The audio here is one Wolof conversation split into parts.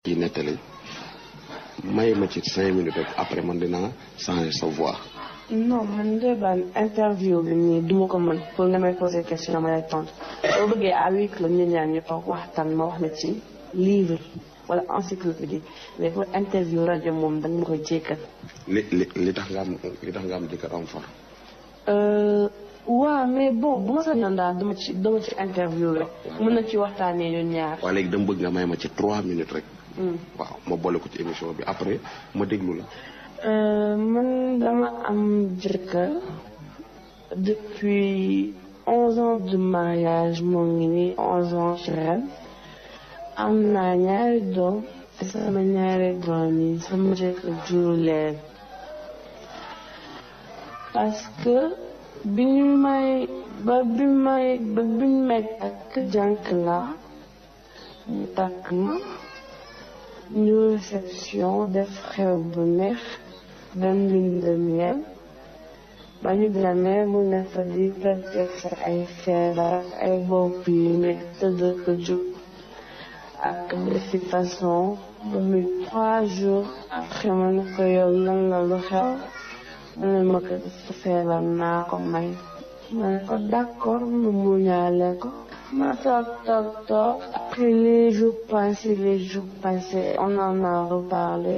yi nettali may ma ci 5 minutes rek après man dinaa changer sa voix. non man de ban interview bi nii duma ko mën pour nga may poser question dama lay tontu boo bëggee à huis clos ñun ñaar ñu toog waxtaan ma wax la ci livre wala encyclopédie mais pour interview rajo moom danga ma koy jékkal. li tax nga am jëkkër am far. waaw mais bon bu ma sañoon daal dama ci interview rek mën na ci waxtaanee ñun ñaar. waaw léegi dama bëgg nga may ma ci 3 minutes rek. waaw ma boole ko ci émission bi après ma déglu la. man dama am jëkkër depuis 11 ans de mariage moo ngi nii 11 ans ci ren am naa ñaari doom te sama ñaari doom yi sama jëkkër juru leen parce que biñu may takk jànk la mu takk ma ñu réception def xew bu neex dem lune de miel ba ñu demee mu ne fa di prétexte ay feebar ay bopp yu nekk tëdd ko jóg ak defi façon ba muy 3 jours après ma ne ko yow lan la lu xew mu ne ma ko feebar naa ko may ma ne ko d'accord mu muñaale ko ma toog après les jours passés on en a reparlé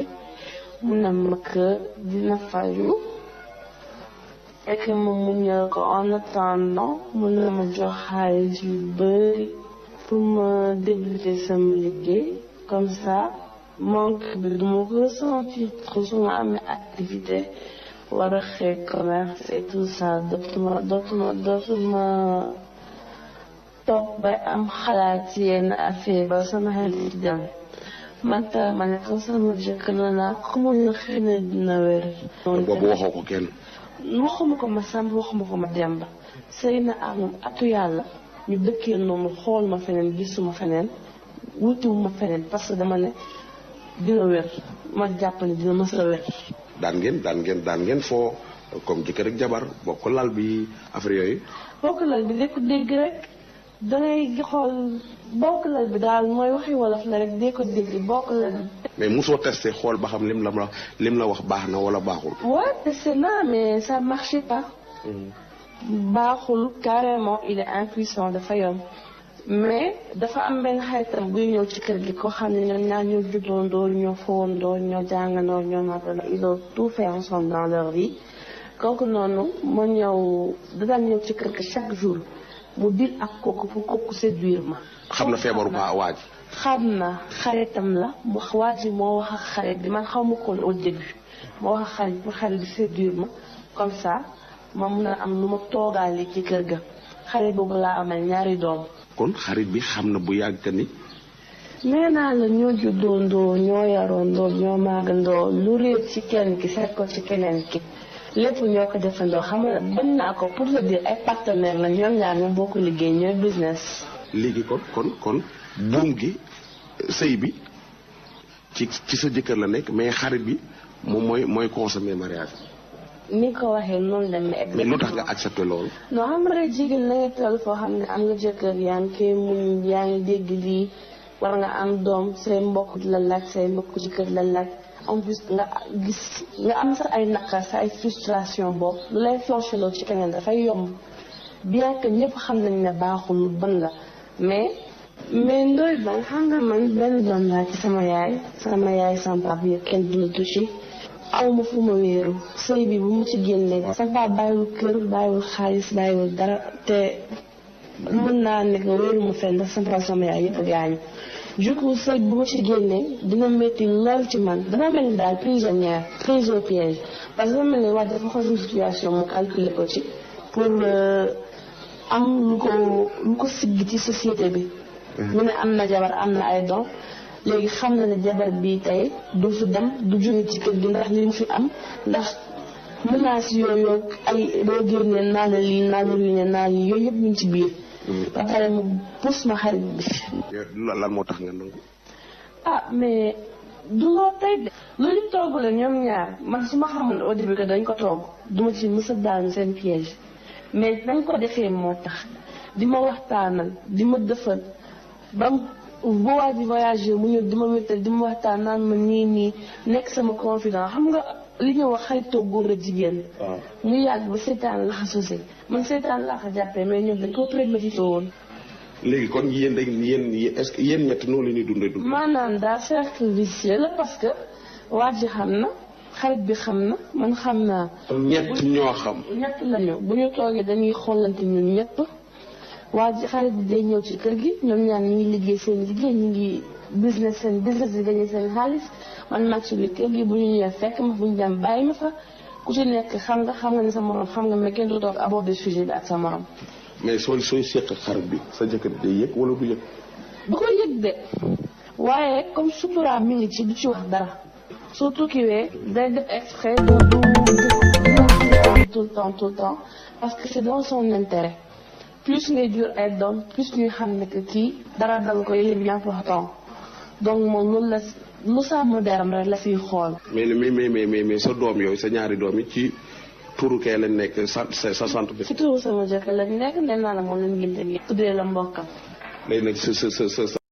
mu ne ma que dina faju et que ma muñal ko en attendant mu ne ma jox xaalis yu bëri pour ma débuter sama liggéey comme ça manque bi duma ko ressentir trop su ma amee activité war a xëy commerce et tout ça dootuma toog bay am xalaat yenn affaire ba sama xel di dem man ma ne ko sama jëkkër la naa xamul na xëy na dina wér. boobu waxoo ko kenn. waxuma ko ma Samba waxuma ko ma Demba sëy na ak moom atu yàlla ñu dëkkee noonu xool ma feneen gisuma feneen wutiwuma feneen parce que dama ne dina wér ma jàpp ne dina mës a wér. daan ngeen foo comme jëkkër ak jabar bokk lal bi affaire yooyu. bokk lal bi de ko dégg rek. dangay xool bokk lal bi daal mooy waxi wolof la rek dee ko dégg bokk lal bi. mais mosoo testé xool ba xam lim la wax baax na wala baaxul. waaw testé naa mais ça marchait pas. baaxul carrément il est impuissant dafa yomb. mais dafa am benn xaritam buy ñëw ci kër gi ko xam ne ñoom ñaar ñoo juddoondoo ñoo fowandoo ñoo jàngandoo ñoo matandoo ils ont tout fait ensemble dans leur vie kooku noonu ma ñëw da daan ñëw ci kër gi chaque jour. mu dir ak kooku pour kooku séduire ma. xam na feebaru ba waaj. xam na xaritam la mu waaj moo wax ak xarit bi man xaw ma ko au début moo wax ak xarit pour xarit bi séduire ma comme ça ma mun a am lu ma toogaale ci kër ga xarit boobu laa amal ñaari doom. kon xarit bi xam na bu yàgg ni. nee naa la ñoo juddoondoo ñoo yaroondoo ñoo màggandoo lu réer ci kenn ki seet ko ci keneen ki. lépp ñoo ko defandoo xam nga bañ naa ko pour te dire ay partenaires la ñoom ñaar ñoo bokk liggéey ñooy business. léegi kon buum gi sëy bi ci sa jëkkër la nekk mais xarit bi moom mooy consommer mariage. ni ko waxee noonu la mais lu tax nga accepté loolu. non xam nga rek jigéen na nga toll foo xam ne am nga jëkkër yaa ngi koy muñ yaa ngi dégg lii war nga am doom say mbokk la laaj say mbokk jëkkër la laaj. en plus nga gis nga am sax ay naqar sa ay frustration boobu lu lay flancheloo ci keneen dafay yomb bien que ñëpp xam nañ ne baaxul lu bon la mais ndoy ban xam nga man benn doom laa ci sama yaay sama papa yëpp kenn du la touché aw ma fu ma wéeru sëy bi bu mu ci génnee sama papa bàyyiwul kër bàyyiwul xaalis bàyyiwul dara te mën naa ne ko wéeru ma fenn ndax sama yaay yëpp gaañu du coup sëy bu ma ci génnee dina métti lool ci man dama mel ni daal prisonnière prison piège parce que dama mel ni wax dafa xool situation mu calculer ko ci pour am lu ko sigg ci société bi. mu ne am na jabar am na ay doom léegi xam na ne jabar bi tey du fi dem du jóge ci kër gi ndax li mu fi am ndax menaces yooyu ay boo génnee naa la lii naa la lii naa lii yooyu yëpp ñu ngi ci biir. ba pare mu pousse ma xarit bi. lan moo tax nga nangu. mais du loo tey de. lu ñu togg la ñoom ñaar man su ma xamoon au début que dañ ko togg duma ci mës a daanu seen piège mais dañ ko defee moo tax di ma waxtaanal di ma defal ba bu waa ji voyagé mu ñëw di ma wéttal di ma waxtaan naan ma nii nekk sama confident xam nga li ñuy wax xaritoo góor ak jigéen. waaw mu yàgg ba seetaan la xasuse man seetaan laa ko jàppee mais ñoom dañ ko prémédité woon. léegi kon yéen est-ce que yéen ñett noonu la ñuy dundee dund. maanaam daal cercle vicieux la parce que waa ji xam na xarit bi xam na man xam naa. ñett ñoo xam. ñett lañu bu ñu toogee dañuy xoolante ñun ñett waa ji xarit bi day ñëw ci kër gi ñoom ñaar ñu ngi liggéey seen liggéey ñu ngi business di gagné seen xaalis man mag ci biir kër gi bu ñu ñëwee fekk ma bu ñu dem bàyyi ma fa ku ci nekk xam nga ne sa morom xam nga mais kenn du toog aborder sujet bi ak sa morom. mais sooy seq xarit bi sa jëkkër day yëg wala du yëg. du ko yëg de waaye comme sutura mi ngi ci du ci wax dara soo tukkiwee day def exprès du tout le temps parce que c'est dans son intérêt plus ngay jur ay doom plus ñuy xam ne que kii dara dal ko il est bien important donc moom loolu la lu sàmm deram rek la fiy xool. mais sa doom yooyu sa ñaari doom yi ci turu kee lañ nekk sa sant bi. ci turu sama jëkkër lañ nekk nee naa la moom lañ gën a tuddee la mbokkam. léegi nag sa